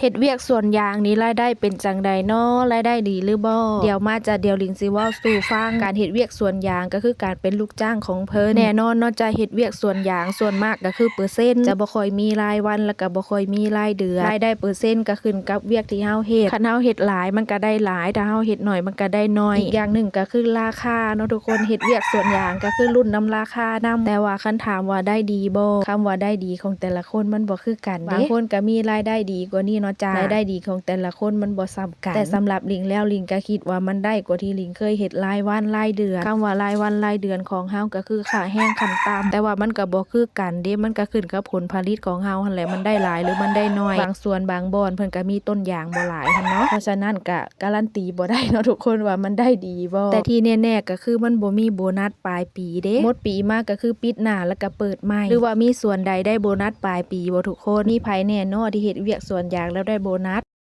ເຮັດວຽກສວນຢາງນີ້ລາຍໄດ້ເປັນຈັ່ງໃດນໍ? ລາຍໄດ້ດີຫຼືບໍ່? ດຽວມາຈະ ດຽວລິງຊິເວົ້າສູ່ຟັງ. ການເຮັດວຽກສວນຢາງກໍຄືການເປັນລູກຈ້າງຂອງເພິ່ນ. ແນ່ນອນເນາະຈະເຮັດວຽກສວນຢາງ ສ່ວນມາກກໍຄືເປີເຊັນ ຈະບໍ່ຄ່ອຍມີລາຍວັນ ແລ້ວກໍບໍ່ຄ່ອຍມີລາຍເດືອນ. ລາຍໄດ້ເປີເຊັນກໍຂຶ້ນກັບວຽກທີ່ເຮົາເຮັດ. ຄັນເຮົາເຮັດຫຼາຍມັນກໍໄດ້ຫຼາຍ, ຖ້າເຮົາເຮັດໜ້ອຍມັນກໍໄດ້ໜ້ອຍ. ອີກຢ່າງໜຶ່ງກໍຄືລາຄາເນາະທຸກຄົນ. ເຮັດວຽກສວນຢາງກໍຄືລຸ້ນນຳລາຄານຳ. ແຕ່ວ່າຄັນຖາມວ່າໄດ້ດີບໍ່? ຄຳວ່າໄດ້ດີຂອງແຕ່ລະຄົນມັນບໍ່ຄືກັນເດ້. ບາງຄົນກໍມີລາຍໄດ້ດີກວ່ານີ້ເນາະຈາ. ລາຍໄດ້ດີຂອງແຕ່ລະຄົນມັນບໍ່ສ່ຳກັນ. ແຕ່ສຳລັບລິງແລ້ວ ລິງກໍຄິດວ່າມັນໄດ້ກວ່າທີ່ລິງເຄີຍເຮັດລາຍວັນລາຍເດືອນ. ຄຳວ່າລາຍວັນລາຍເດືອນຂອງເຮົາກໍຄືຄ່າແຮງຂັ້ນຕ່ຳ, ແຕ່ວ່າມັນກໍບໍ່ຄືກັນເດ້. ມັນກໍຂຶ້ນກັບຜົນຜະລິດຂອງເຮົາຫັ້ນແຫຼະ, ມັນໄດ້ຫຼາຍຫຼືມັນໄດ້ໜ້ອຍ. ບາງສວນບາງບ່ອນເພິ່ນກໍມີຕົ້ນຢາງບໍ່ຫຼາຍຫັ້ນເນາະ. ເພາະສະນັ້ນກໍ ກາລັນຕີບໍ່ໄດ້ເນາະທຸກຄົນວ່າມັນໄດ້ດີບໍ່. ແຕ່ທີ່ແນ່ໆກໍຄືມັນບໍ່ມີໂບນັດປາຍປີເດ້. ໝົດປີມາກໍຄືປິດໜ້າແລ້ວກໍເປີດໃໝ່. ຫຼືວ່າມີສວນໃດໄດ້ໂບນັດປາຍປີບໍ່ທຸກຄົນ? ມີໃຜແນ່ເນາະທີ່ເຮັດວຽກສວນຢາງແລ້ວໄດ້ໂບນັດ?